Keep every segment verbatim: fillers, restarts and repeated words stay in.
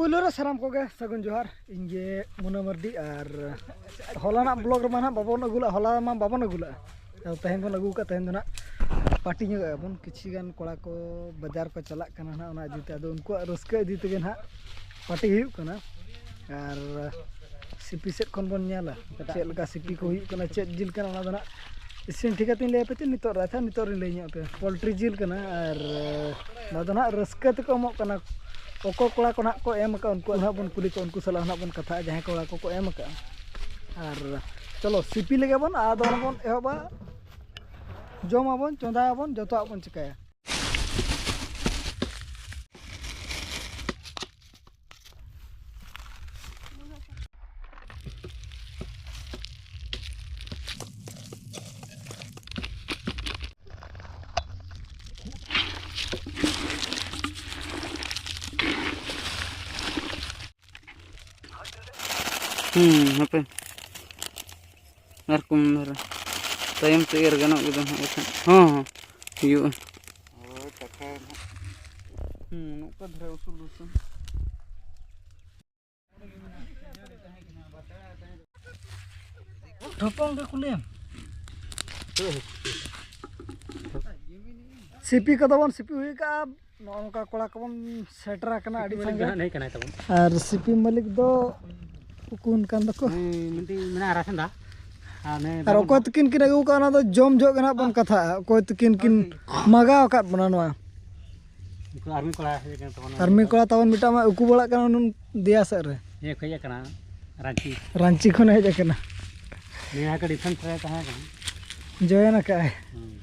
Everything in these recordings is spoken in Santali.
ᱯᱩᱭᱞᱩ ᱨᱮ ᱥᱟᱱᱟᱢ ᱠᱚᱜᱮ ᱥᱟᱹᱜᱩᱱ ᱡᱚᱦᱟᱨ᱾ ᱤᱧ ᱜᱮ ᱢᱩᱱᱟ ᱢᱟᱨᱰᱤ᱾ ᱟᱨ ᱦᱚᱞᱟᱱᱟᱜ ᱵᱞᱚᱜ ᱨᱮᱢᱟ ᱱᱟᱦᱟᱜ ᱵᱟᱵᱚᱱ ᱟᱹᱜᱩ ᱞᱟᱜᱼᱟ, ᱦᱚᱞᱟ ᱢᱟ ᱵᱟᱵᱚᱱ ᱟᱹᱜᱩ ᱞᱟᱜᱼᱟ᱾ ᱟᱫᱚ ᱛᱮᱦᱮᱧ ᱵᱚᱱ ᱟᱹᱜᱩ ᱠᱟᱜ, ᱛᱮᱦᱮᱧ ᱫᱚ ᱱᱟᱦᱟᱜ ᱯᱟᱨᱴᱤ ᱧᱚᱜ ᱟᱵᱚᱱ᱾ ᱠᱤᱪᱷᱤ ᱜᱟᱱ ᱠᱚᱲᱟ ᱠᱚ ᱵᱟᱡᱟᱨ ᱠᱚ ᱪᱟᱞᱟᱜ ᱠᱟᱱᱟ ᱱᱟᱦᱟᱜ, ᱚᱱᱟ ᱤᱫᱤ ᱛᱮ ᱟᱫᱚ ᱩᱱᱠᱩᱣᱟᱜ ᱨᱟᱹᱥᱠᱟᱹ ᱤᱫᱤ ᱛᱮᱜᱮ ᱱᱟᱦᱟᱜ ᱯᱟᱨᱴᱤ ᱦᱩᱭᱩᱜ ᱠᱟᱱᱟ᱾ ᱟᱨ ᱥᱤᱯᱤ ᱥᱮᱫ ᱠᱷᱚᱱ ᱵᱚᱱ ᱧᱮᱞᱟ ᱪᱮᱫ ᱞᱮᱠᱟ ᱥᱤᱯᱤ ᱠᱚ ᱦᱩᱭᱩᱜ ᱠᱟᱱᱟ, ᱪᱮᱫ ᱡᱤᱞ ᱠᱟᱱᱟ, ᱚᱱᱟ ᱫᱚ ᱱᱟᱦᱟᱜ ᱤᱥᱤᱱ ᱴᱷᱤᱠ ᱠᱟᱛᱮᱧ ᱞᱟᱹᱭ ᱟᱯᱮ ᱪᱮ? ᱱᱤᱛᱚᱜ ᱨᱮ, ᱟᱪᱪᱷᱟ, ᱱᱤᱛᱚᱜ ᱨᱤᱧ ᱞᱟᱹᱭ ᱧᱚᱜ ᱟᱯᱮᱭᱟ᱾ ᱯᱳᱞᱴᱨᱤ ᱡᱤᱞ ᱠᱟᱱᱟ᱾ ᱟᱨ ᱱᱚᱣᱟ ᱫᱚ ᱱᱟᱦᱟᱜ ᱨᱟᱹᱥᱠᱟᱹ ᱛᱮᱠᱚ ᱮᱢᱚᱜ ᱠᱟᱱᱟ᱾ ᱚᱠᱚᱭ ᱠᱚᱲᱟ ᱠᱚ ᱱᱟᱦᱟᱜ ᱠᱚ ᱮᱢ ᱟᱠᱟᱫ, ᱩᱱᱠᱩ ᱱᱟᱦᱟᱜ ᱵᱚᱱ ᱠᱩᱞᱤ ᱠᱚᱣᱟ, ᱩᱱᱠᱩ ᱥᱟᱞᱟᱜ ᱱᱟᱦᱟᱜ ᱵᱚᱱ ᱠᱟᱛᱷᱟᱜᱼᱟ, ᱡᱟᱦᱟᱸᱭ ᱠᱚᱲᱟ ᱠᱚᱠᱚ ᱮᱢ ᱟᱠᱟᱫᱼᱟ᱾ ᱟᱨ ᱪᱚᱞᱚ, ᱥᱤᱯᱤ ᱞᱮᱜᱮ ᱵᱚᱱ, ᱟᱫᱚ ᱚᱱᱟ ᱵᱚᱱ ᱮᱦᱚᱵᱟ, ᱡᱚᱢᱟᱵᱚᱱ, ᱪᱚᱸᱫᱟᱭᱟᱵᱚᱱ, ᱡᱚᱛᱚᱣᱟᱜ ᱵᱚᱱ ᱪᱤᱠᱟᱹᱭᱟ᱾ ᱦᱩᱸ, ᱦᱟᱯᱮ᱾ ᱟᱨ ᱠᱚᱢ ᱫᱷᱟᱨᱟ᱾ ᱛᱟᱭᱚᱢ ᱛᱮ ᱮᱨ ᱜᱟᱱᱚᱜ ᱜᱮᱫᱚ ᱦᱟᱸᱜ ᱵᱟᱠᱷᱟᱱ᱾ ᱦᱚᱸ, ᱦᱚᱸ, ᱦᱩᱭᱩᱜᱼᱟ᱾ ᱦᱳᱭ, ᱠᱟᱛᱷᱟ ᱱᱟᱦᱟᱜ᱾ ᱦᱩᱸ, ᱱᱚᱝᱠᱟ ᱫᱷᱟᱨᱟ ᱩᱥᱩᱞ ᱩᱥᱩᱞ᱾ ᱴᱷᱚᱯᱚᱝ ᱜᱮ ᱠᱩᱞᱤᱭᱮᱢ᱾ ᱥᱤᱯᱤ ᱠᱚᱫᱚ ᱵᱚᱱ ᱥᱤᱯᱤ ᱦᱩᱭ ᱠᱟᱜᱼᱟ᱾ ᱱᱚᱜᱼᱚ ᱱᱚᱝᱠᱟ ᱠᱚᱲᱟ ᱠᱚᱵᱚᱱ ᱥᱮᱴᱮᱨ ᱟᱠᱟᱱᱟ ᱟᱹᱰᱤ ᱥᱟᱸᱜᱮ᱾ ᱦᱟᱸᱜ ᱱᱟᱹᱭ ᱠᱟᱱᱟᱭ ᱛᱟᱵᱚᱱ᱾ ᱟᱨ ᱥᱤᱯᱤ ᱢᱟᱹᱞᱤᱠ ᱫᱚ ᱩᱠᱩᱱ ᱠᱟᱱ ᱫᱚᱠᱚ᱾ ᱱᱩᱭ ᱢᱤᱫᱴᱤᱡ ᱢᱮᱱᱟᱜᱼᱟ ᱨᱟᱥᱮᱱᱫᱟ᱾ ᱟᱨ ᱱᱩᱭ ᱟᱨ ᱵᱟᱹᱵᱩ ᱚᱠᱚᱭ ᱛᱤᱠᱤᱱ ᱠᱤᱱ ᱟᱹᱜᱩ ᱠᱟᱜᱼᱟ, ᱚᱱᱟ ᱫᱚ ᱡᱚᱢ ᱡᱚᱦᱚᱜ ᱜᱮ ᱱᱟᱦᱟᱜ ᱵᱚᱱ ᱠᱟᱛᱷᱟᱜᱼᱟ᱾ ᱚᱠᱚᱭ ᱛᱤᱠᱤᱱ ᱠᱤᱱ ᱢᱟᱜᱟᱣ ᱟᱠᱟᱫ ᱵᱚᱱᱟ ᱱᱚᱣᱟ᱾ ᱩᱱᱠᱩ ᱟᱨᱢᱤ ᱠᱚᱲᱟ ᱦᱮᱡ ᱟᱠᱟᱱ ᱛᱟᱵᱚᱱᱟ᱾ ᱟᱨᱢᱤ ᱠᱚᱲᱟ ᱛᱟᱵᱚᱱ ᱢᱤᱫᱴᱟᱝ ᱢᱟ ᱩᱠᱩ ᱵᱟᱲᱟᱜ ᱠᱟᱱᱟ, ᱩᱱᱤ ᱫᱮᱭᱟ ᱥᱮᱫ ᱨᱮ᱾ ᱦᱮᱸ, ᱠᱚ ᱦᱮᱡ ᱟᱠᱟᱱᱟ ᱨᱟᱸᱪᱤ᱾ ᱨᱟᱸᱪᱤ ᱠᱷᱚᱱ ᱦᱮᱡ ᱟᱠᱟᱱᱟ᱾ ᱱᱤᱭᱟᱹ ᱠᱚ ᱰᱤᱯᱷᱮᱱᱥ ᱨᱮ ᱛᱟᱦᱮᱸ ᱠᱟᱱᱟ᱾ ᱡᱚᱭᱮᱱ ᱟᱠᱟᱫᱼᱟᱭ᱾ ᱦᱩᱸ᱾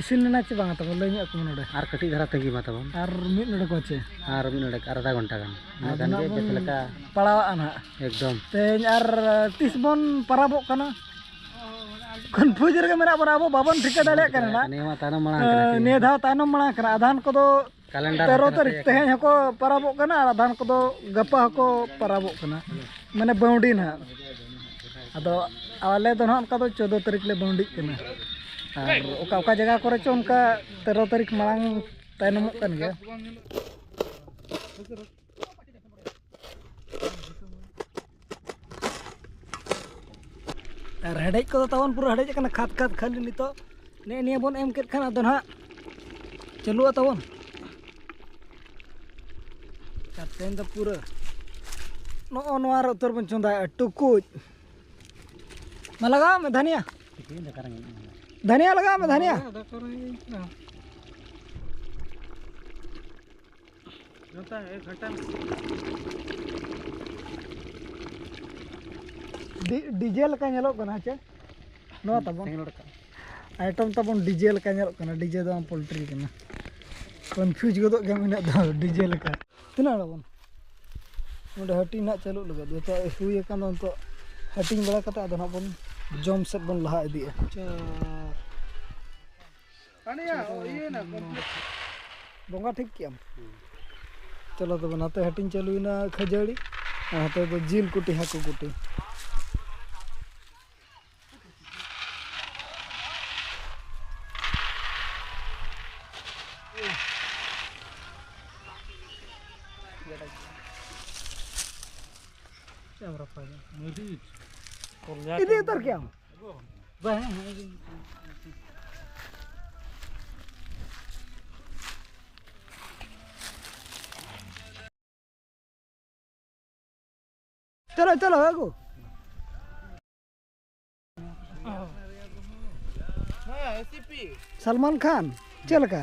ᱤᱥᱤᱱ ᱞᱮᱱᱟ ᱪᱮ ᱵᱟᱝᱟ ᱛᱟᱵᱚᱱ? ᱞᱟᱹᱭ ᱧᱚᱜ ᱟᱠᱚ ᱢᱮ ᱱᱚᱰᱮ᱾ ᱟᱨ ᱠᱟᱹᱴᱤᱡ ᱫᱷᱟᱨᱟ ᱛᱟᱺᱜᱤ ᱢᱟ ᱛᱟᱵᱚᱱ᱾ ᱟᱨ ᱢᱤᱫ ᱱᱚᱰᱮ ᱠᱚ ᱪᱮ? ᱟᱨ ᱢᱤᱫ ᱱᱚᱰᱮ, ᱟᱨ ᱟᱫᱷᱟ ᱜᱷᱚᱱᱴᱟ ᱜᱟᱱ᱾ ᱤᱱᱟᱹ ᱟᱫᱚ ᱠᱷᱟᱱ ᱱᱟᱜ ᱜᱮ ᱵᱮᱥ ᱵᱚᱱ ᱞᱮᱠᱟ᱾ ᱯᱟᱲᱟᱣᱟᱜᱼᱟ ᱱᱟᱦᱟᱜ᱾ ᱮᱠᱫᱚᱢ᱾ ᱛᱮᱦᱮᱧ ᱟᱨ ᱛᱤᱥ ᱵᱚᱱ ᱯᱟᱨᱟᱵᱚᱜ ᱠᱟᱱᱟ? ᱠᱚᱱᱯᱷᱤᱭᱩᱡᱽ ᱨᱮᱜᱮ ᱢᱮᱱᱟᱜ ᱵᱚᱱᱟ ᱟᱵᱚ, ᱵᱟᱵᱚᱱ ᱴᱷᱤᱠᱟᱹ ᱫᱟᱲᱮᱭᱟᱜ ᱠᱟᱱᱟ ᱱᱟᱜ᱾ ᱱᱤᱭᱟᱹ ᱢᱟ ᱛᱟᱭᱱᱚᱢ ᱢᱟᱲᱟᱝ ᱠᱟᱱᱟ᱾ ᱱᱤᱭᱟᱹ ᱫᱷᱟᱣ ᱛᱟᱭᱱᱚᱢ ᱢᱟᱲᱟᱝ ᱠᱟᱱᱟ᱾ ᱟᱫᱷᱟᱱ ᱠᱚᱫᱚ ᱠᱟᱞᱮᱱᱰᱟᱨ ᱛᱮᱨᱚ ᱦᱟᱱᱛᱮ ᱛᱟᱹᱨᱤᱠᱷ ᱱᱟᱛᱮ ᱛᱮᱦᱮᱧ ᱦᱚᱸᱠᱚ ᱯᱟᱨᱟᱵᱚᱜ ᱠᱟᱱᱟ ᱟᱨ ᱟᱫᱷᱟᱱ ᱠᱚᱫᱚ ᱜᱟᱯᱟ ᱦᱚᱸᱠᱚ ᱯᱟᱨᱟᱵᱚᱜ ᱠᱟᱱᱟ, ᱢᱟᱱᱮ ᱵᱟᱹᱣᱰᱤ ᱱᱟᱦᱟᱜ᱾ ᱟᱫᱚ ᱟᱞᱮ ᱫᱚ ᱱᱟᱦᱟᱜ ᱚᱱᱠᱟ ᱫᱚ ᱪᱳᱫᱽᱫᱳ ᱛᱟᱹᱨᱤᱠᱷ ᱞᱮ ᱵᱟᱹᱣᱰᱤᱜ ᱠᱟᱱᱟ᱾ ᱟᱨ ᱚᱠᱟ ᱚᱠᱟ ᱡᱟᱭᱜᱟ ᱠᱚᱨᱮ ᱪᱚ ᱚᱱᱠᱟ ᱛᱮᱨᱚ ᱛᱟᱹᱨᱤᱠᱷ ᱢᱟᱲᱟᱝ ᱛᱟᱭᱱᱚᱢᱚᱜ ᱠᱟᱱ ᱜᱮᱭᱟ᱾ ᱟᱨ ᱦᱮᱰᱮᱡ ᱠᱚᱫᱚ ᱛᱟᱵᱚᱱ ᱯᱩᱨᱟᱹ ᱦᱮᱰᱮᱡ ᱟᱠᱟᱱᱟ, ᱠᱷᱟᱫᱽ ᱠᱷᱟᱫᱽ ᱠᱷᱟᱹᱞᱤ ᱱᱤᱛᱚᱜ ᱱᱮᱜᱼᱮ ᱱᱤᱭᱟᱹ ᱵᱚᱱ ᱮᱢ ᱠᱮᱫ ᱠᱷᱟᱱ ᱟᱫᱚ ᱱᱟᱦᱟᱜ ᱪᱟᱹᱞᱩᱜᱼᱟ ᱛᱟᱵᱚᱱ᱾ ᱟᱨ ᱛᱮᱦᱮᱧ ᱫᱚ ᱯᱩᱨᱟᱹ ᱱᱚᱜᱼᱚ ᱱᱚᱣᱟ ᱨᱮ ᱩᱛᱟᱹᱨ ᱵᱚᱱ ᱪᱚᱸᱫᱟᱭᱟ, ᱴᱩᱠᱩᱡ᱾ ᱢᱟ ᱞᱟᱜᱟᱣ ᱢᱮ ᱫᱷᱟᱱᱤᱭᱟ, ᱫᱷᱟᱱᱤᱭᱟ ᱞᱟᱜᱟᱣ ᱢᱮ, ᱫᱷᱟᱱᱤᱭᱟ᱾ ᱰᱤ-, ᱰᱤᱡᱮ ᱞᱮᱠᱟ ᱧᱮᱞᱚᱜ ᱠᱟᱱᱟ, ᱦᱮᱸ ᱪᱮ? ᱱᱚᱣᱟ ᱛᱟᱵᱚᱱ᱾ ᱥᱮᱸᱜᱮᱞ ᱚᱰᱚᱠ ᱠᱟᱜ ᱢᱮ᱾ ᱟᱭᱴᱮᱢ ᱛᱟᱵᱚᱱ ᱰᱤᱡᱮ ᱞᱮᱠᱟ ᱧᱮᱞᱚᱜ ᱠᱟᱱᱟ, ᱰᱤᱡᱮ ᱫᱚ ᱵᱟᱝ, ᱯᱳᱞᱴᱨᱤ ᱠᱟᱱᱟ᱾ ᱠᱚᱱᱯᱷᱤᱭᱩᱡᱽ ᱜᱚᱫᱚᱜ ᱜᱮᱭᱟᱢ ᱤᱱᱟᱹᱜ ᱫᱚ, ᱰᱤᱡᱮ ᱞᱮᱠᱟ᱾ ᱛᱤᱱᱟᱹᱜ ᱦᱚᱲ ᱟᱵᱚᱱ? ᱱᱚᱰᱮ ᱦᱟᱹᱴᱤᱧ ᱱᱟᱜ ᱪᱟᱹᱞᱩᱜ ᱞᱟᱹᱜᱤᱫ, ᱡᱚᱛᱚ ᱦᱩᱭ ᱟᱠᱟᱱ ᱫᱚ ᱱᱤᱛᱚᱜ ᱦᱟᱹᱴᱤᱧ ᱵᱟᱲᱟ ᱠᱟᱛᱮ ᱟᱫᱚ ᱱᱟᱜ ᱵᱚᱱ ᱡᱚᱢ ᱥᱮᱫ ᱵᱚᱱ ᱞᱟᱦᱟ ᱤᱫᱤᱜᱼᱟ᱾ ᱪᱟᱨ᱾ ᱦᱟᱱᱮᱭᱟ, ᱤᱭᱟᱹᱭᱮᱱᱟ, complete᱾ ᱵᱚᱸᱜᱟ ᱴᱷᱤᱠ ᱠᱮᱜᱼᱟᱢ? ᱦᱩᱸ᱾ ᱪᱚᱞᱚ ᱛᱚᱵᱮ, ᱱᱟᱛᱮ ᱦᱟᱹᱴᱤᱧ ᱪᱟᱹᱞᱩᱭᱮᱱᱟ ᱠᱷᱟᱹᱡᱟᱹᱲᱤ, ᱟᱨ ᱱᱟᱛᱮ ᱫᱚ ᱡᱤᱞ ᱠᱩᱴᱤ, ᱦᱟᱹᱠᱩ ᱠᱩᱴᱤ᱾ ᱪᱮᱫ ᱮᱢ ᱨᱟᱯᱟᱜᱟ? ᱢᱟᱹᱨᱤᱪ᱾ ᱤᱫᱤ ᱩᱛᱟᱹᱨ ᱠᱮᱜᱼᱟᱢ? ᱵᱟᱝ, ᱦᱮᱸ, ᱦᱮᱸ, ᱤᱫᱤ᱾ ᱪᱚᱞᱚ, ᱪᱚᱞᱚ, ᱟᱹᱜᱩ᱾ ᱥᱟᱞᱢᱟᱱ ᱠᱷᱟᱱ ᱪᱮᱫ ᱞᱮᱠᱟ?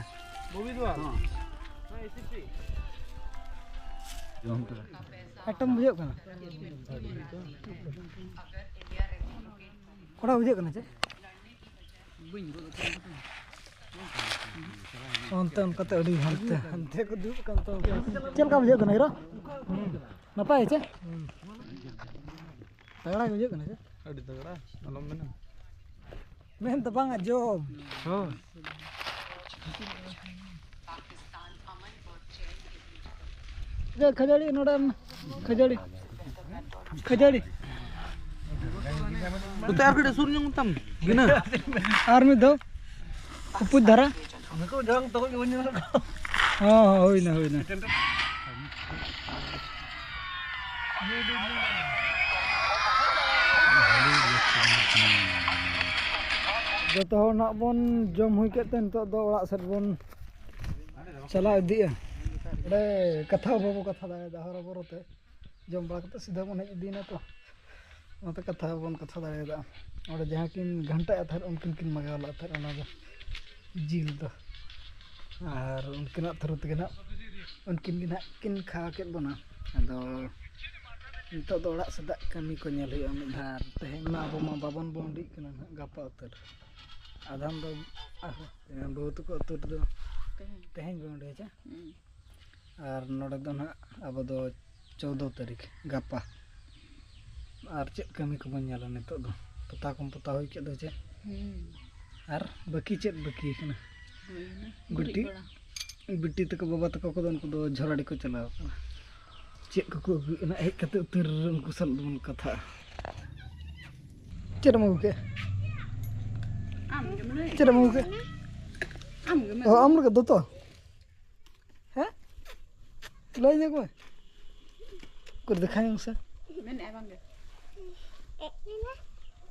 ᱮᱠᱴᱚᱢ ᱵᱩᱡᱷᱟᱹᱜ ᱠᱟᱱᱟ? ᱠᱚᱲᱟ ᱵᱩᱡᱷᱟᱹᱜ ᱠᱟᱱᱟ ᱪᱮ? ᱚᱱᱛᱮ ᱚᱱᱠᱟᱛᱮ ᱟᱹᱰᱤ ᱦᱟᱱᱛᱮ ᱦᱟᱱᱛᱮ ᱠᱚ ᱫᱩᱲᱩᱵ ᱠᱟᱱ ᱛᱟᱵᱚᱱᱟ᱾ ᱪᱮᱫ ᱞᱮᱠᱟ ᱵᱩᱡᱷᱟᱹᱜ ᱠᱟᱱᱟ ᱦᱤᱨᱳ? ᱱᱟᱯᱟᱭ ᱪᱮ? ᱛᱟᱜᱲᱟ ᱜᱮ ᱵᱩᱡᱷᱟᱹᱜ ᱠᱟᱱᱟ ᱪᱮ? ᱟᱹᱰᱤ ᱛᱟᱜᱲᱟ, ᱟᱞᱚᱢ ᱢᱮᱱᱟ᱾ ᱢᱮᱱ ᱫᱚ ᱵᱟᱝ ᱟᱸᱡᱚᱢ᱾ ᱦᱳᱭ᱾ ᱡᱮ ᱠᱷᱟᱹᱡᱟᱹᱲᱤ ᱱᱚᱰᱮ ᱮᱢ, ᱠᱷᱟᱹᱡᱟᱹᱲᱤ, ᱠᱷᱟᱹᱡᱟᱹᱲᱤ᱾ ᱱᱚᱛᱮ ᱟᱨ ᱠᱟᱹᱴᱤᱡ ᱥᱩᱨ ᱧᱚᱜ ᱛᱟᱢ, ᱜᱤᱱᱟᱹ᱾ ᱟᱨ ᱢᱤᱫ ᱫᱷᱟᱣ ᱩᱯᱩᱡ ᱫᱷᱟᱨᱟ᱾ ᱱᱩᱠᱩ ᱡᱚᱝ ᱛᱩᱞᱩᱡ ᱵᱟᱹᱧ ᱧᱮᱞ ᱠᱚᱣᱟ᱾ ᱦᱚᱸ, ᱦᱚᱸ, ᱦᱩᱭᱱᱟ, ᱦᱩᱭᱱᱟ᱾ ᱡᱚᱛᱚ ᱦᱚᱲ ᱱᱟᱜ ᱵᱚᱱ ᱡᱚᱢ ᱦᱩᱭ ᱠᱮᱫ ᱛᱮ ᱱᱤᱛᱚᱜ ᱫᱚ ᱚᱲᱟᱜ ᱥᱮᱫ ᱵᱚᱱ ᱪᱟᱞᱟᱣ ᱤᱫᱤᱜᱼᱟ᱾ ᱚᱸᱰᱮ ᱠᱟᱛᱷᱟ ᱦᱚᱸ ᱵᱟᱵᱚ ᱠᱟᱛᱷᱟ ᱫᱟᱲᱮᱭᱟᱫᱟ ᱦᱚᱨᱚ ᱵᱚᱨᱚ ᱛᱮ᱾ ᱡᱚᱢ ᱵᱟᱲᱟ ᱠᱟᱛᱮ ᱥᱤᱫᱷᱟᱹ ᱵᱚᱱ ᱦᱮᱡ ᱤᱫᱤᱭᱮᱱᱟ ᱛᱚ, ᱚᱱᱟᱛᱮ ᱠᱟᱛᱷᱟ ᱵᱟᱵᱚᱱ ᱠᱟᱛᱷᱟ ᱫᱟᱲᱮᱭᱟᱫᱟ᱾ ᱚᱸᱰᱮ ᱡᱟᱦᱟᱸ ᱠᱤᱱ ᱜᱷᱟᱱᱴᱟᱭᱮᱫ ᱛᱟᱦᱮᱸᱫ, ᱩᱱᱠᱤᱱ ᱠᱤᱱ ᱢᱟᱜᱟᱣ ᱞᱮᱫ ᱛᱟᱦᱮᱸᱫ ᱚᱱᱟ ᱫᱚ, ᱡᱤᱞ ᱫᱚ᱾ ᱟᱨ ᱩᱱᱠᱤᱱᱟᱜ ᱛᱷᱨᱩ ᱛᱮᱜᱮ ᱱᱟᱦᱟᱜ ᱩᱱᱠᱤᱱ ᱜᱮ ᱱᱟᱦᱟᱜ ᱠᱤᱱ ᱠᱷᱟᱣᱟ ᱠᱮᱫ ᱵᱚᱱᱟ᱾ ᱟᱫᱚ ᱱᱤᱛᱚᱜ ᱫᱚ ᱚᱲᱟᱜ ᱥᱮᱫᱟᱜ ᱠᱟᱹᱢᱤ ᱠᱚ ᱧᱮᱞ ᱦᱩᱭᱩᱜᱼᱟ ᱢᱤᱫ ᱫᱷᱟᱣ᱾ ᱟᱨ ᱛᱮᱦᱮᱧ ᱢᱟ ᱟᱵᱚ ᱢᱟ ᱵᱟᱵᱚᱱ ᱵᱚᱱᱰᱤᱜ ᱠᱟᱱᱟ ᱱᱟᱦᱟᱜ, ᱜᱟᱯᱟ ᱩᱛᱟᱹᱨ᱾ ᱟᱫᱷᱟᱱ ᱫᱚ ᱟᱨᱦᱚᱸ ᱵᱟᱹᱦᱩ ᱛᱟᱠᱚ ᱟᱹᱛᱩ ᱨᱮᱫᱚ ᱛᱮᱦᱮᱧ᱾ ᱛᱮᱦᱮᱧ ᱵᱚᱱᱰᱤ ᱦᱮᱸ ᱪᱮ? ᱦᱩᱸ᱾ ᱟᱨ ᱱᱚᱰᱮ ᱫᱚ ᱱᱟᱦᱟᱜ ᱟᱵᱚ ᱫᱚ ᱪᱳᱫᱽᱫᱳ ᱛᱟᱹᱨᱤᱠᱷ, ᱜᱟᱯᱟ᱾ ᱟᱨ ᱪᱮᱫ ᱠᱟᱹᱢᱤ ᱠᱚᱵᱚᱱ ᱧᱮᱞᱟ ᱱᱤᱛᱚᱜ ᱫᱚ? ᱯᱚᱛᱟᱣ ᱠᱚᱢ ᱯᱚᱛᱟᱣ ᱦᱩᱭ ᱠᱮᱫ ᱫᱚ ᱪᱮ? ᱦᱩᱸ᱾ ᱟᱨ ᱵᱟᱹᱠᱤ ᱪᱮᱫ ᱵᱟᱹᱠᱤ ᱠᱟᱱᱟ? ᱦᱩᱭᱱᱟ᱾ ᱵᱤᱴᱤ, ᱜᱩᱨᱤᱡ ᱵᱟᱲᱟ᱾ ᱵᱤᱴᱤ ᱛᱟᱠᱚ, ᱵᱟᱵᱟ ᱛᱟᱠᱚ ᱠᱚᱫᱚ ᱩᱱᱠᱩ ᱫᱚ ᱡᱷᱚᱨᱟᱰᱤ ᱠᱚ ᱪᱟᱞᱟᱣ ᱠᱟᱱᱟ᱾ ᱪᱮᱫ ᱠᱚᱠᱚ ᱟᱹᱜᱩᱭᱮᱫ ᱠᱟᱱᱟ? ᱦᱮᱡ ᱠᱟᱛᱮ ᱩᱛᱟᱹᱨ ᱩᱱᱠᱩ ᱥᱟᱞᱟᱜ ᱫᱚᱵᱚᱱ ᱠᱟᱛᱷᱟᱜᱼᱟ᱾ ᱪᱮᱫ ᱮᱢ ᱟᱹᱜᱩ ᱠᱮᱫ? ᱟᱢ ᱜᱮᱢ ᱞᱟᱹᱭ᱾ ᱪᱮᱫ ᱮᱢ ᱟᱹᱜᱩ ᱠᱮᱫ? ᱟᱢ ᱜᱮᱢ ᱚ, ᱟᱹᱜᱩ᱾ ᱟᱢ ᱞᱟᱹᱜᱤᱫ ᱫᱚᱛᱚ? ᱦᱮᱸ? ᱞᱟᱹᱭ ᱧᱚᱜ ᱢᱮ᱾ ᱩᱠᱩᱨ ᱫᱮᱠᱷᱟᱣ ᱧᱚᱜ ᱥᱮ᱾ ᱢᱮᱱᱮᱫᱼᱟ ᱵᱟᱝ ᱜᱮ᱾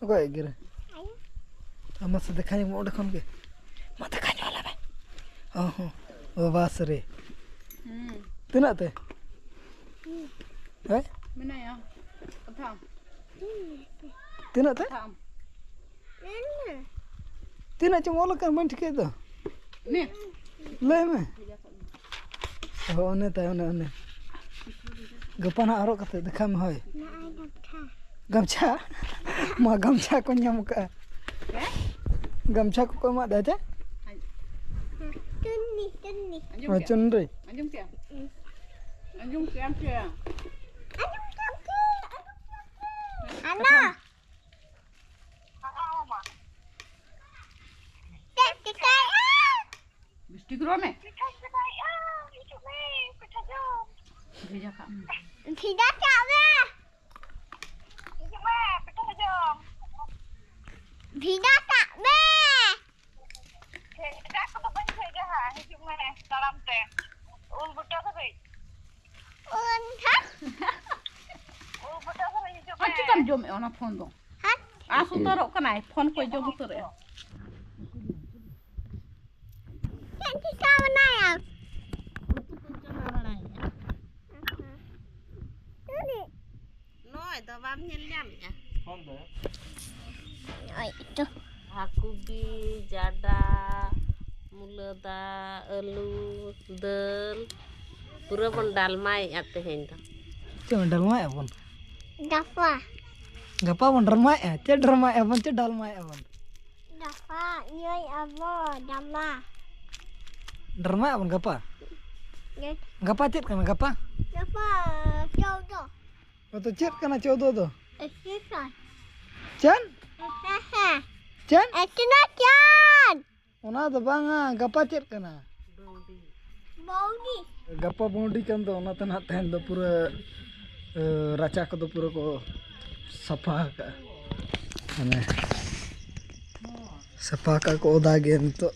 ᱚᱠᱚᱭ ᱮᱜᱮᱨᱟ? ᱟᱢ ᱢᱟᱥᱮ ᱫᱮᱠᱷᱟᱣ ᱧᱚᱜ ᱢᱮ ᱚᱸᱰᱮ ᱠᱷᱚᱱ ᱜᱮ᱾ ᱢᱟ ᱫᱮᱠᱷᱟᱣ ᱧᱚᱜ ᱟᱞᱮ ᱢᱮ᱾ ᱚ ᱦᱚᱸ᱾ ᱚ ᱵᱟᱥ ᱨᱮ᱾ ᱦᱩᱸ᱾ ᱛᱤᱱᱟᱹᱜ ᱛᱮ? ᱦᱮᱸ? ᱢᱮᱱᱟᱭᱟ᱾ ᱠᱟᱛᱷᱟ᱾ ᱛᱤᱱᱟᱹᱜ ᱛᱮ? ᱠᱟᱛᱷᱟ ᱟᱢ᱾ ᱛᱤᱱᱟᱹᱜ ᱪᱚᱢ ᱚᱞ ᱟᱠᱟᱫ ᱵᱟᱹᱧ ᱴᱷᱤᱠᱟᱹᱭᱮᱫ ᱫᱚ᱾ ᱱᱮ᱾ ᱞᱟᱹᱭ ᱢᱮ᱾ ᱦᱳᱭ, ᱚᱱᱮ ᱛᱟᱭ, ᱚᱱᱮ, ᱚᱱᱮ᱾ ᱜᱟᱯᱟ ᱱᱟᱦᱟᱜ ᱦᱚᱨᱚᱜ ᱠᱟᱛᱮ ᱫᱮᱠᱷᱟᱜ ᱢᱮ, ᱦᱳᱭ᱾ ᱜᱟᱢᱪᱷᱟ᱾ ᱢᱟ, ᱜᱟᱢᱪᱷᱟ ᱠᱚ ᱧᱟᱢ ᱠᱟᱜᱼᱟ᱾ ᱦᱮᱸ? ᱜᱟᱢᱪᱷᱟ ᱠᱚᱠᱚ ᱮᱢᱟᱫ ᱫᱟ ᱪᱮ? ᱪᱩᱱᱱᱤ, ᱪᱩᱱᱱᱤ᱾ ᱟᱸᱡᱚᱢ ᱦᱳᱭ, ᱠᱮᱜᱼᱟᱢ? ᱪᱩᱱᱨᱤ᱾ ᱟᱸᱡᱚᱢ ᱠᱮᱜᱼᱟᱢ? ᱟᱸᱡᱚᱢ ᱠᱮᱜᱼᱟᱢ ᱪᱮ? ᱟᱸᱡᱚᱢ ᱠᱮᱜᱼᱟᱢ ᱪᱮ? ᱟᱸᱡᱚᱢ ᱠᱮᱜᱼᱟᱢ ᱪᱮ? ᱟᱱᱟ᱾ ᱴᱤᱠᱨᱚ ᱢᱮ᱾ ᱯᱤᱴᱷᱟᱹᱧ ᱵᱮᱱᱟᱣᱮᱫᱼᱟ, ᱦᱤᱡᱩᱜ ᱢᱮ, ᱯᱤᱴᱷᱟᱹ ᱡᱚᱢ᱾ ᱵᱷᱮᱡᱟ ᱠᱟᱜ ᱢᱮ᱾ ᱵᱷᱮᱡᱟ ᱠᱟᱜ ᱢᱮ᱾ ᱦᱤᱡᱩᱜ ᱢᱮ, ᱯᱤᱴᱷᱟᱹ ᱡᱚᱢ᱾ ᱵᱷᱮᱡᱟ ᱠᱟᱜ ᱢᱮ᱾ ᱵᱷᱮᱡᱟ ᱠᱚᱫᱚ ᱵᱟᱹᱧ ᱵᱷᱮᱡᱟ ᱦᱟᱸᱜ, ᱦᱤᱡᱩᱜ ᱢᱮ ᱛᱟᱲᱟᱢ ᱛᱮ᱾ ᱩᱞ ᱵᱩᱴᱟᱹ ᱫᱷᱟᱹᱵᱤᱡ᱾ ᱩᱞ ᱦᱟᱸᱜ? ᱩᱞ ᱵᱩᱴᱟᱹ ᱫᱷᱟᱹᱵᱤᱡ ᱦᱤᱡᱩᱜ ᱟᱨ ᱢᱮ᱾ ᱪᱤᱠᱟᱢ ᱡᱚᱢᱮᱫᱼᱟ ᱚᱱᱟ ᱯᱷᱳᱱ ᱫᱚ? ᱦᱟᱸᱜ? ᱟᱸᱥ ᱩᱛᱟᱹᱨᱚᱜ ᱠᱟᱱᱟᱭ, ᱯᱷᱳᱱ ᱠᱚᱭ ᱡᱚᱢ ᱩᱛᱟᱹᱨᱮᱜᱼᱟ᱾ ᱪᱮᱫ ᱪᱤᱠᱟ ᱢᱮᱱᱟᱭᱟ? ᱩᱛᱩ ᱠᱚᱧ ᱪᱚᱸᱫᱟ ᱵᱟᱲᱟᱭᱮᱫᱼᱟ᱾ ᱱᱚᱜᱼᱚᱭ ᱫᱚ ᱵᱟᱢ ᱧᱮᱞ ᱧᱟᱢᱮᱫᱼᱟ? ᱯᱷᱳᱱ ᱫᱚ? ᱱᱚᱜᱼᱚᱭ ᱛᱚ᱾ ᱦᱟᱹᱠᱩ ᱵᱤ, ᱡᱟᱰᱟ, ᱢᱩᱞᱟᱹ ᱫᱟᱜ, ᱟᱹᱞᱩ, ᱫᱟᱹᱞ, ᱯᱩᱨᱟᱹ ᱵᱚᱱ ᱰᱟᱞᱢᱟᱭᱮᱫᱼᱟ ᱛᱮᱦᱮᱧ ᱫᱚ᱾ ᱪᱮᱫ ᱵᱚᱱ ᱰᱟᱞᱢᱟᱭᱮᱫᱼᱟ ᱵᱚᱱ? ᱜᱟᱯᱟ᱾ ᱜᱟᱯᱟ ᱵᱚᱱ ᱰᱨᱟᱢᱟᱭᱮᱫᱼᱟ? ᱪᱮᱫ ᱰᱨᱟᱢᱟᱭᱮᱫᱼᱟ ᱵᱚᱱ? ᱪᱮᱫ ᱰᱟᱞᱢᱟᱭᱮᱫᱼᱟ ᱵᱚᱱ? ᱜᱟᱯᱟ ᱤᱭᱟᱹᱭ ᱟᱵᱚ ᱰᱟᱞᱢᱟ᱾ ᱰᱨᱟᱢᱟᱭᱮᱫᱼᱟ ᱵᱚᱱ ᱜᱟᱯᱟ? ᱜᱟᱯᱟ ᱪᱮᱫ ᱠᱟᱱᱟ ᱜᱟᱯᱟ? ᱜᱟᱯᱟ ᱪᱳᱫᱚ᱾ ᱚ, ᱛᱚ ᱪᱮᱫ ᱠᱟᱱᱟ ᱪᱳᱫᱚ ᱫᱚ? ᱮᱠᱥᱮᱥᱟᱭ᱾ ᱪᱮᱫ? ᱮᱠᱥᱮᱥᱟᱭ᱾ ᱪᱮᱫ? ᱮᱠᱥᱮᱥᱟᱭ᱾ ᱚᱱᱟ ᱫᱚ ᱵᱟᱝᱟ, ᱜᱟᱯᱟ ᱪᱮᱫ ᱠᱟᱱᱟ? ᱵᱟᱹᱣᱰᱤ᱾ ᱜᱟᱯᱟ ᱵᱟᱹᱣᱰᱤ ᱠᱟᱱ ᱫᱚ, ᱚᱱᱟᱛᱮ ᱱᱟᱦᱟᱜ ᱛᱮᱦᱮᱧ ᱫᱚ ᱯᱩᱨᱟᱹ, ᱮ, ᱨᱟᱪᱟ ᱠᱚᱫᱚ ᱯᱩᱨᱟᱹ ᱠᱚ ᱥᱟᱯᱷᱟ ᱟᱠᱟᱜᱼᱟ᱾ ᱢᱟᱱᱮ ᱥᱟᱯᱷᱟ ᱟᱠᱟᱜᱼᱟ ᱠᱚ, ᱚᱫᱟ ᱜᱮ ᱱᱤᱛᱚᱜ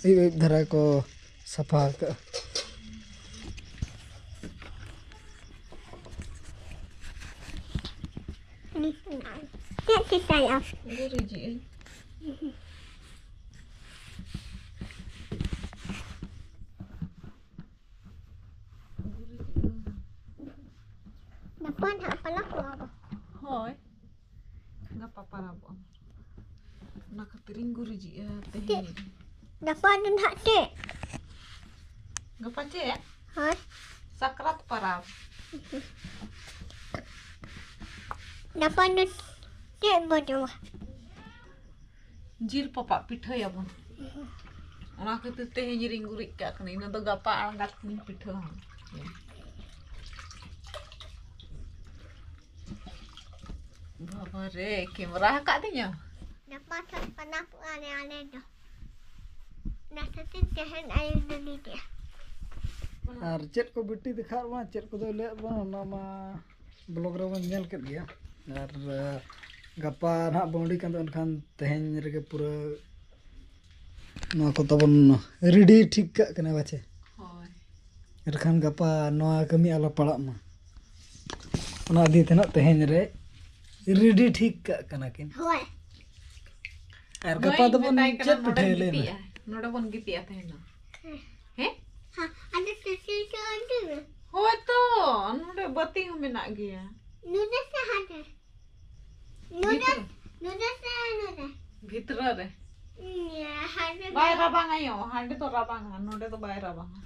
ᱟᱹᱭᱩᱵ ᱟᱹᱭᱩᱵ ᱫᱷᱟᱨᱟ ᱠᱚ ᱥᱟᱯᱷᱟ ᱟᱠᱟᱜᱼᱟ᱾ ᱪᱮᱫ ᱪᱤᱠᱟᱹᱭᱟ? ᱜᱩᱨᱤᱡᱮᱜᱼᱟᱹᱧ᱾ ᱜᱟᱯᱟ ᱱᱟᱦᱟᱜ ᱯᱟᱞᱟ ᱠᱚ ᱟᱵᱚ᱾ ᱦᱳᱭ, ᱜᱟᱯᱟ ᱯᱟᱨᱟᱵᱚᱜ ᱟᱢ᱾ ᱚᱱᱟ ᱠᱷᱟᱹᱛᱤᱨᱤᱧ ᱜᱩᱨᱤᱡᱮᱜᱼᱟ ᱛᱮᱦᱮᱧ᱾ ᱜᱟᱯᱟ ᱫᱚ ᱱᱟᱦᱟᱜ ᱪᱮᱫ? ᱜᱟᱯᱟ ᱪᱮᱫ? ᱦᱳᱭ᱾ ᱥᱟᱠᱨᱟᱛ ᱯᱟᱨᱟᱵᱽ᱾ ᱜᱟᱯᱟ ᱫᱚ ᱪᱮᱫ ᱵᱚ ᱡᱚᱢᱟ? ᱡᱤᱞ ᱯᱟᱯᱟᱜ ᱯᱤᱴᱷᱟᱹᱭᱟᱵᱚᱱ᱾ ᱚᱱᱟ ᱠᱷᱟᱹᱛᱤᱨ ᱛᱮᱦᱮᱧ ᱨᱤᱧ ᱜᱩᱨᱤᱡ ᱠᱟᱜ ᱠᱟᱱᱟ, ᱤᱱᱟᱹ ᱫᱚ ᱜᱟᱯᱟ ᱟᱬᱜᱟᱛ ᱠᱷᱚᱱᱤᱧ ᱯᱤᱴᱷᱟᱹ ᱦᱟᱸᱜ᱾ ᱵᱟᱵᱟ ᱨᱮ, ᱠᱮᱢᱮᱨᱟ ᱟᱠᱟᱫ ᱛᱤᱧᱟᱹ᱾ ᱜᱟᱯᱟ ᱥᱮᱫ ᱯᱟᱞᱟ ᱠᱚᱜᱼᱟ ᱞᱮ ᱟᱞᱮ ᱫᱚ᱾ ᱱᱟᱥᱮᱛᱮ ᱛᱟᱦᱮᱱ ᱟᱭ ᱱᱩᱱᱤ ᱜᱮ᱾ ᱟᱨ ᱪᱮᱫ ᱠᱚ ᱵᱤᱴᱤ ᱫᱮᱠᱷᱟᱣ ᱢᱟ, ᱪᱮᱫ ᱠᱚᱫᱚᱭ ᱞᱟᱹᱭᱟᱫ ᱵᱚᱱᱟ, ᱚᱱᱟ ᱢᱟ ᱵᱞᱚᱜ ᱨᱮᱵᱚᱱ ᱧᱮᱞ ᱠᱮᱫ ᱜᱮᱭᱟ᱾ ᱟᱨ, ᱟᱸ, ᱜᱟᱯᱟ ᱱᱟᱦᱟᱜ ᱵᱚᱱ ᱩᱰᱩᱠ ᱠᱟᱱ ᱫᱚ, ᱮᱱᱠᱷᱟᱱ ᱛᱮᱦᱮᱧ ᱨᱮᱜᱮ ᱯᱩᱨᱟᱹ ᱱᱚᱣᱟ ᱠᱚ ᱛᱟᱵᱚᱱ ᱨᱮᱰᱤ ᱴᱷᱤᱠ ᱠᱟᱜ ᱠᱟᱱᱟ ᱯᱟᱪᱮ᱾ ᱦᱳᱭ᱾ ᱮᱱᱠᱷᱟᱱ ᱜᱟᱯᱟ ᱱᱚᱣᱟ ᱠᱟᱹᱢᱤ ᱟᱞᱚ ᱯᱟᱲᱟᱜ ᱢᱟ, ᱚᱱᱟ ᱤᱫᱤ ᱛᱮ ᱱᱟᱦᱟᱜ ᱛᱮᱦᱮᱧ ᱨᱮ ᱨᱮᱰᱤ ᱴᱷᱤᱠ ᱠᱟᱜ ᱠᱟᱱᱟ ᱠᱤᱱ᱾ ᱦᱳᱭ᱾ ᱟᱨ ᱜᱟᱯᱟ ᱫᱚᱵᱚᱱ ᱢᱮᱛᱟᱭ ᱠᱟᱱᱟ, ᱪᱮᱫ ᱱᱚᱰᱮ ᱯᱤᱴᱷᱟᱹᱭᱟ ᱞᱟᱹᱭ ᱢᱮ? ᱜᱤᱛᱤᱡᱼᱟ, ᱱᱚᱰᱮ ᱵᱚᱱ ᱜᱤᱛᱤᱡᱼᱟ ᱛᱮᱦᱮᱧ ᱫᱚ᱾ ᱦᱮᱸ? ᱦᱮᱸ? ᱦᱮᱸ, ᱟᱫᱚ ᱥᱤᱥᱤᱨ ᱠᱚ ᱚᱰᱚᱠ ᱢᱮ᱾ ᱦᱳᱭ ᱛᱚ, ᱱᱚᱰᱮ ᱵᱟᱹᱛᱤ ᱦᱚᱸ ᱢᱮᱱᱟᱜ ᱜᱮᱭᱟ᱾ ᱱᱚᱰᱮ ᱥᱮ ᱦᱟᱸᱰᱮ? ᱱᱚᱰᱮ, ᱵᱷᱤᱛᱨᱤ᱾ ᱱᱚᱰᱮ ᱥᱮ ᱱᱚᱰᱮ? ᱵᱷᱤᱛᱨᱤ ᱨᱮ᱾ ᱤᱭᱟᱹ, ᱦᱟᱸᱰᱮ ᱵᱟᱭ ᱫᱚ ᱨᱟᱵᱟᱝᱟ ᱭᱳ, ᱦᱟᱸᱰᱮ ᱫᱚ ᱨᱟᱵᱟᱝᱟ, ᱱᱚᱰᱮ ᱫᱚ ᱵᱟᱭ ᱨᱟᱵᱟᱝᱟ᱾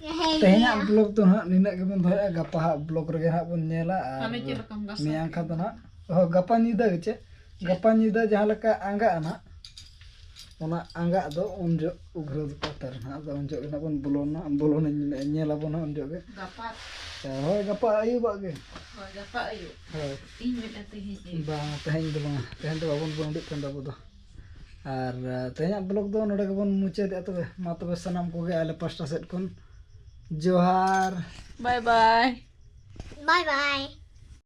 ᱦᱮᱸ, ᱛᱮᱦᱮᱧᱟᱜ ᱤᱭᱟᱹ᱾ ᱵᱞᱚᱜ ᱫᱚ ᱱᱟᱦᱟᱜ ᱱᱤᱱᱟᱹᱜ ᱜᱮᱵᱚᱱ ᱫᱚᱦᱚᱭᱟ, ᱜᱟᱯᱟ ᱦᱟᱸᱜ ᱵᱞᱚᱜ ᱨᱮᱜᱮ ᱱᱟᱦᱟᱜ ᱵᱚᱱ ᱧᱮᱞᱟ᱾ ᱟᱨ ᱦᱟᱱᱮ ᱪᱮᱫ ᱞᱮᱠᱟᱢ ᱜᱟᱥᱟᱣ ᱢᱮᱭᱟᱝ ᱠᱷᱟᱱ ᱫᱚ ᱠᱮᱫᱟ? ᱱᱟᱦᱟᱜ, ᱦᱳᱭ, ᱜᱟᱯᱟ ᱧᱤᱫᱟᱹ ᱜᱮ ᱪᱮ? ᱪᱮᱫ? ᱜᱟᱯᱟ ᱧᱤᱫᱟᱹ ᱡᱟᱦᱟᱸ ᱞᱮᱠᱟ ᱟᱸᱜᱟᱜᱼᱟ ᱱᱟᱦᱟᱜ, ᱚᱱᱟ ᱟᱸᱜᱟᱜ ᱫᱚ ᱩᱱ ᱡᱚᱜ ᱩᱜᱷᱨᱟᱹ ᱫᱚ ᱯᱟᱛᱟ ᱨᱮ ᱱᱟᱦᱟᱜ, ᱟᱫᱚ ᱩᱱ ᱡᱚᱜ ᱜᱮ ᱱᱟᱦᱟᱜ ᱵᱚᱱ ᱵᱚᱞᱚᱱᱟ, ᱵᱚᱞᱚᱱᱟ, ᱧᱮᱞᱟᱵᱚᱱ ᱱᱟᱦᱟᱜ ᱩᱱ ᱡᱚᱜ ᱜᱮ᱾ ᱜᱟᱯᱟ᱾ ᱦᱳᱭ, ᱜᱟᱯᱟ ᱟᱹᱭᱩᱵᱟᱜ ᱜᱮ᱾ ᱦᱳᱭ, ᱜᱟᱯᱟ ᱟᱹᱭᱩᱵ᱾ ᱦᱳᱭ᱾ ᱤᱧ ᱢᱮᱱᱮᱫᱼᱟ ᱛᱮᱦᱮᱧ ᱟᱹᱭᱩᱵ᱾ ᱵᱟᱝ, ᱛᱮᱦᱮᱧ ᱫᱚ ᱵᱟᱝᱟ, ᱛᱮᱦᱮᱧ ᱫᱚ ᱵᱟᱵᱚᱱ ᱵᱟᱹᱣᱰᱤᱜ ᱠᱟᱱ ᱫᱚ ᱟᱵᱚ ᱫᱚ᱾ ᱟᱨ, ᱟᱸ, ᱛᱮᱦᱮᱧᱟᱜ ᱵᱞᱚᱜ ᱫᱚ ᱱᱚᱰᱮ ᱜᱮᱵᱚᱱ ᱢᱩᱪᱟᱹᱫᱮᱜᱼᱟ᱾ ᱛᱚᱵᱮ ᱢᱟ ᱛᱚᱵᱮ ᱥᱟᱱᱟᱢ ᱠᱚᱜᱮ ᱟᱞᱮ ᱯᱟᱥᱴᱟ ᱥᱮᱫ ᱠᱷᱚᱱ ᱡᱚᱦᱟᱨ᱾ ᱵᱟᱭ ᱵᱟᱭ᱾ ᱵᱟᱭ ᱵᱟᱭ᱾